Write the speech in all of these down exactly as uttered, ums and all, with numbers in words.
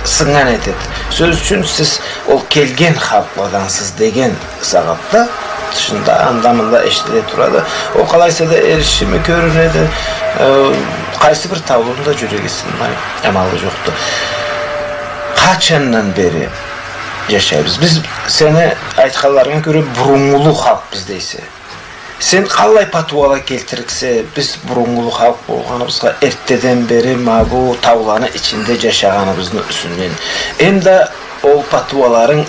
сыннган этеди. Сёз ючюн, сиз ол келген халкъладансыз деген сагъатда тышында анда-мында эшитиле турады. Ол къалайса да эришими кёрюнеди, э, къайсы бир таулуну да джюреги сынмай, амалы джокъду. Къачандан бери джашайбыз? Биз сени айтханларынга кёре буруннгулу халкъбыз дейсе. Сен къаллай патуала келтириксе, биз буруннгулу халкъ болгъаныбызгъа, эртдеден бери ма бу тауланы ичинде джашагъаныбызны юсюнден. Эмда ол патуаларынг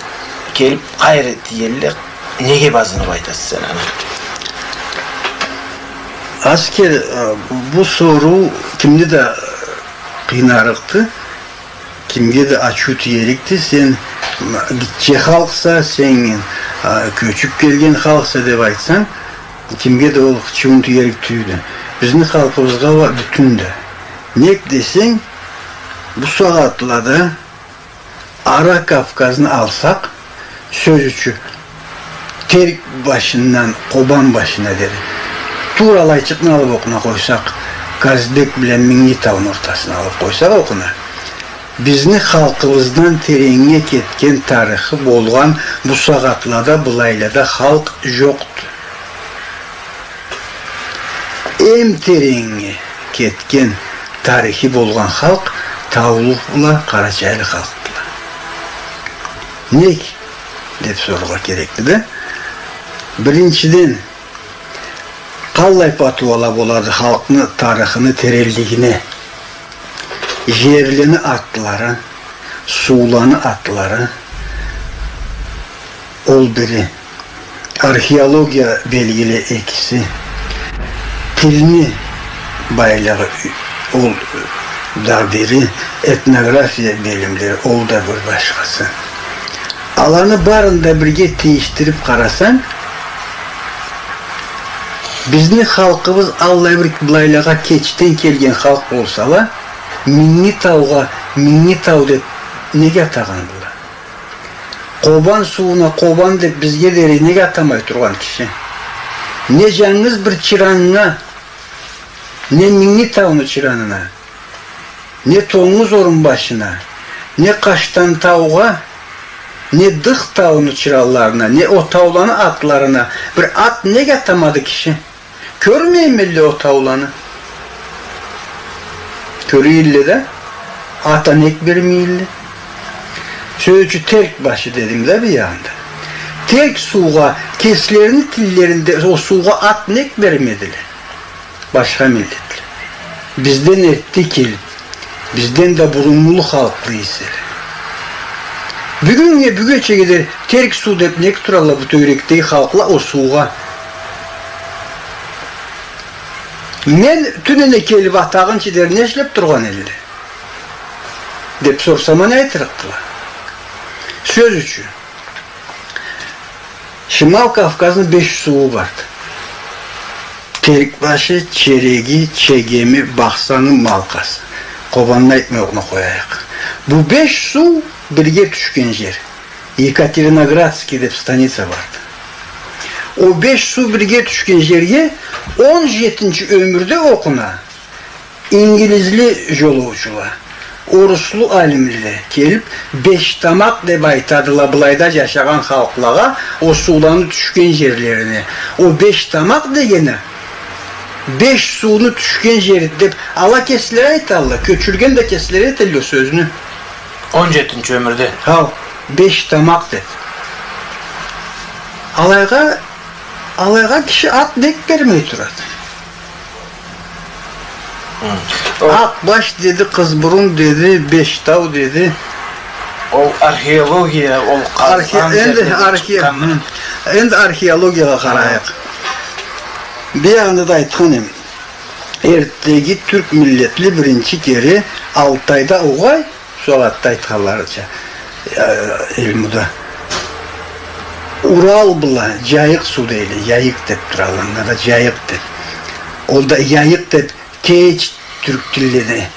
келип къайры тиелле, неге базынып айтаса сен аны? Аскер, э, бу соруу кимни да къыйнарыкъды. Кимге да ачыу тиерикди, сен, м, гитче халкъса, сен, а, кёчюп келген халкъса деп айтсанг, кимге да ол ачыу тиерик тюйюлдю. Бизни халкъыбызгъа уа бютюн да. Нек десенг, бу сагъатлада Ара Кавказны алсакъ, сёз ючюн, Терк башындан Къобан башына дери. Туура алайчыкъны алып окъуна къойсакъ, Казбек бла Минги тауну ортасына алып къойсакъ окъуна, бизни халкъыбыздан тереннге кетген тарыхы болгъан бу сагъатлада былайлада халкъ джокъду. Эм тереннге кетген тарыхы болгъан халкъ таулу бла къарачайлы халкъдыла. Нек? Деп сорургъа керекди да. Биринчиден, къаллай патуала болады халкъны тарыхыны теренлигине? Джерлени атлары, сууланы атлары, ол бири. Археология белгиле экиси. Тилни байлыгъы, ол да бири, этнография билимлери, ол да бир башхасы. Аланы барын да бирге тийишдирип къарасанг, бизни халкъыбыз аллай бир былайлагъа кечден келген халкъ болсала, Минги таугъа Минги тау деп неге атагъандыла? Къобан сууна Къобан деп бизге дери неге атамай тургъан киши? Не джангыз бир чыраннга, не Минги тауну чыранына, не Тонгуз Орунбашына, не Къаштан таугъа, не Дых тауну чыранларына, не о тауланы атларына бир ат неге атамады киши? Кёрмеймелле о тауланы. Кёрюйлле да, ат а нек бермейлле. Сёз ючюн, Терк башы дедим да биягъында. Терк суугъа, кеслерини тиллеринде о суугъа ат нек бермедиле башха миллетле? Бизден эртде келип, бизден да буруннгулу халкъла эселе. Бюгюннге, бюгечеге дери Терк суу деп нек туралла бу тёгерекдеги халкъла о суугъа? Мен тюнене келип атагъынчы дери не ишлеп тургъан элле? Деп сорсам а не айтырыкъдыла? Сёз ючюн. Шимал Кавказны беш сууу барды. Терк башы, Череги, Чегеми, Бахсаны, Малкъасы. Къобанны айтмай окъуна къояйыкъ. Бу беш суу бирге тюшген джер. Екатериноградский деп станица барды. О беш суу бирге тюшген джерге он джетинчи ёмюрде окъуна ингилизли джолоучула, оруслу алимле келип, Бештамакъ деп айтадыла былайда джашагъан халкълагъа, о сууланы тюшген джерлерине. О Бештамакъ дегени, беш сууну тюшген джери деп, ала кеслери айталла, кёчюрген да кеслери этелле о сёзню. Он джетинчи ёмюрде. Хау, Бештамакъ деп. Алайгъа, алайгъа киши ат нек бермей турады? Хы. Ол Акъбаш деди, Къызбурун деди, Бештау деди. Ол археология, ол Архе-, къазгъан энди джерледен архе-, чыкъгъан. Хы. Энди археологиягъа къарайыкъ. Хы. Биягъында да айтхан эм. Эртдеги тюрк миллетли биринчи кере Алтайда угъай, сагъатда айтханларыча, э, илмуда. Урал бла Джайыкъ суу дейле, Яйыкъ деп туралла, анда да Джайыкъ деп. Ол да Яйыкъ деп кеч тюрк тиллени,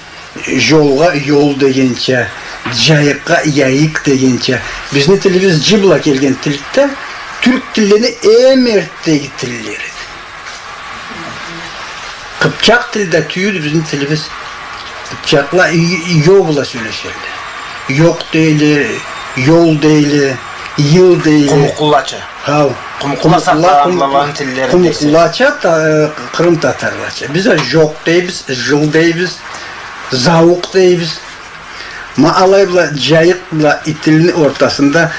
джолгъа ёл дегенча, джайыкъгъа яйыкъ дегенча. Бизни тилибиз джы бла келген тилди да, тюрк тиллени эм эртдеги тиллериди. Къыпчакъ тил да тюйюлдю бизни тилибиз. Къыпчакъла й-, ё бла сёлешелле. Ёкъ дейле, ёл дейле, йыл дейле. Къумукълулача. Хау. Къумукълула, къумукълула, сакъланнган къумукълу-, тиллерин дейсе. Къумукълулача та-, э, къырым татарлача. Биз а жокъ дейбиз, жыл дейбиз, зауукъ дейбиз. Ма алай бла жайыкъ бла итилни ортасында